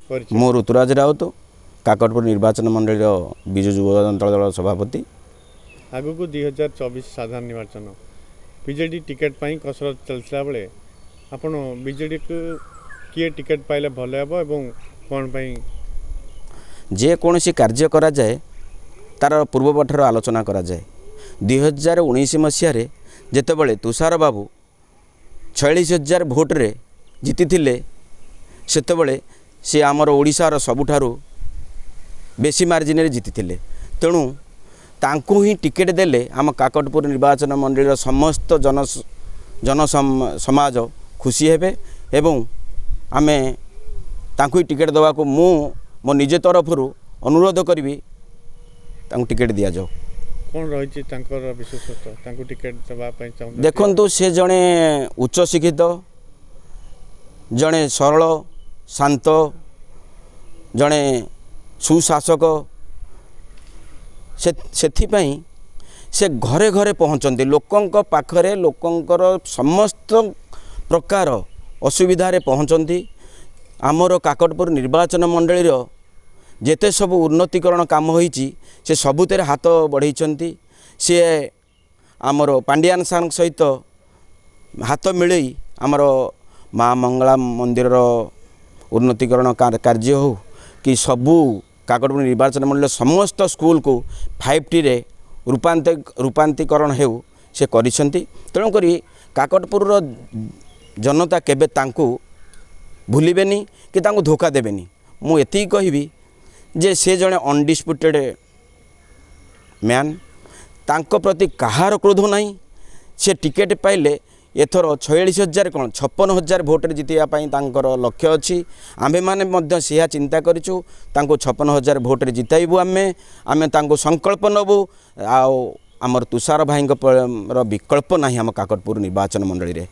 ପରିଚୟ। ମୁଁ ଋତୁରାଜ ରାଉତ, କାକଟପୁର ନିର୍ବାଚନ ମଣ୍ଡଳୀର ବିଜୁ ଯୁବ ଜନତା ଦଳ ସଭାପତି। ଆଗକୁ 2024 ସାଧାରଣ ନିର୍ବାଚନ, ବିଜେଡ଼ି ଟିକେଟ୍ ପାଇଁ କସରତ ଚାଲିଥିଲା ବେଳେ ଆପଣ ବିଜେଡ଼ିକୁ କିଏ ଟିକେଟ୍ ପାଇଲେ ଭଲ ହେବ ଏବଂ କ'ଣ ପାଇଁ? ଯେକୌଣସି କାର୍ଯ୍ୟ କରାଯାଏ, ତା'ର ପୂର୍ବପଠର ଆଲୋଚନା କରାଯାଏ। 2019 ମସିହାରେ ଯେତେବେଳେ ତୁଷାର ବାବୁ 46,000 ଭୋଟରେ ଜିତିଥିଲେ, ସେତେବେଳେ ସେ ଆମର ଓଡ଼ିଶାର ସବୁଠାରୁ ବେଶୀ ମାର୍ଜିନରେ ଜିତିଥିଲେ। ତେଣୁ ତାଙ୍କୁ ହିଁ ଟିକେଟ୍ ଦେଲେ ଆମ କାକଟପୁର ନିର୍ବାଚନ ମଣ୍ଡଳୀର ସମସ୍ତ ଜନ ସମାଜ ଖୁସି ହେବେ ଏବଂ ଆମେ ତାଙ୍କୁ ହିଁ ଟିକେଟ୍ ଦେବାକୁ ମୁଁ ମୋ ନିଜ ତରଫରୁ ଅନୁରୋଧ କରିବି, ତାଙ୍କୁ ଟିକେଟ୍ ଦିଆଯାଉ। କ'ଣ ରହିଛି ତାଙ୍କର ବିଶେଷତ୍ୱ, ତାଙ୍କୁ ଟିକେଟ୍ ଦେବା ପାଇଁ ଚାହୁଁଛନ୍ତି? ଦେଖନ୍ତୁ, ସେ ଜଣେ ଉଚ୍ଚ ଶିକ୍ଷିତ, ଜଣେ ସରଳ ଶାନ୍ତ, ଜଣେ ସୁଶାସକ। ସେ ସେଥିପାଇଁ ସେ ଘରେ ଘରେ ପହଞ୍ଚନ୍ତି, ଲୋକଙ୍କ ପାଖରେ, ଲୋକଙ୍କର ସମସ୍ତ ପ୍ରକାର ଅସୁବିଧାରେ ପହଞ୍ଚନ୍ତି। ଆମର କାକଟପୁର ନିର୍ବାଚନ ମଣ୍ଡଳୀର ଯେତେ ସବୁ ଉନ୍ନତିକରଣ କାମ ହୋଇଛି, ସେ ସବୁଥିରେ ହାତ ବଢ଼େଇଛନ୍ତି। ସିଏ ଆମର ପାଣ୍ଡିଆନ ସାର୍ଙ୍କ ସହିତ ହାତ ମିଳେଇ ଆମର ମା ମଙ୍ଗଳା ମନ୍ଦିରର ଉନ୍ନତିକରଣ କାର୍ଯ୍ୟ ହେଉ କି ସବୁ କାକଟପୁର ନିର୍ବାଚନ ମଣ୍ଡଳୀର ସମସ୍ତ ସ୍କୁଲକୁ 5Tରେ ରୂପାନ୍ତରୀକରଣ ହେଉ, ସେ କରିଛନ୍ତି। ତେଣୁକରି କାକଟପୁରର ଜନତା କେବେ ତାଙ୍କୁ ଭୁଲିବେନି କି ତାଙ୍କୁ ଧୋକା ଦେବେନି। ମୁଁ ଏତିକି କହିବି ଯେ ସେ ଜଣେ ଅନଡିସ୍ପ୍ୟୁଟେଡ଼ ମ୍ୟାନ୍, ତାଙ୍କ ପ୍ରତି କାହାର କ୍ରୋଧ ନାହିଁ। ସେ ଟିକେଟ୍ ପାଇଲେ ଏଥର 46,000 କ'ଣ, 56,000 ଭୋଟରେ ଜିତିବା ପାଇଁ ତାଙ୍କର ଲକ୍ଷ୍ୟ ଅଛି। ଆମ୍ଭେମାନେ ମଧ୍ୟ ସେୟା ଚିନ୍ତା କରିଛୁ, ତାଙ୍କୁ 56,000 ଭୋଟରେ ଜିତାଇବୁ। ଆମେ ତାଙ୍କୁ ସଂକଳ୍ପ ନେବୁ। ଆଉ ଆମର ତୁଷାର ଭାଇଙ୍କ ର ବିକଳ୍ପ ନାହିଁ ଆମ କାକଟପୁର ନିର୍ବାଚନ ମଣ୍ଡଳୀରେ।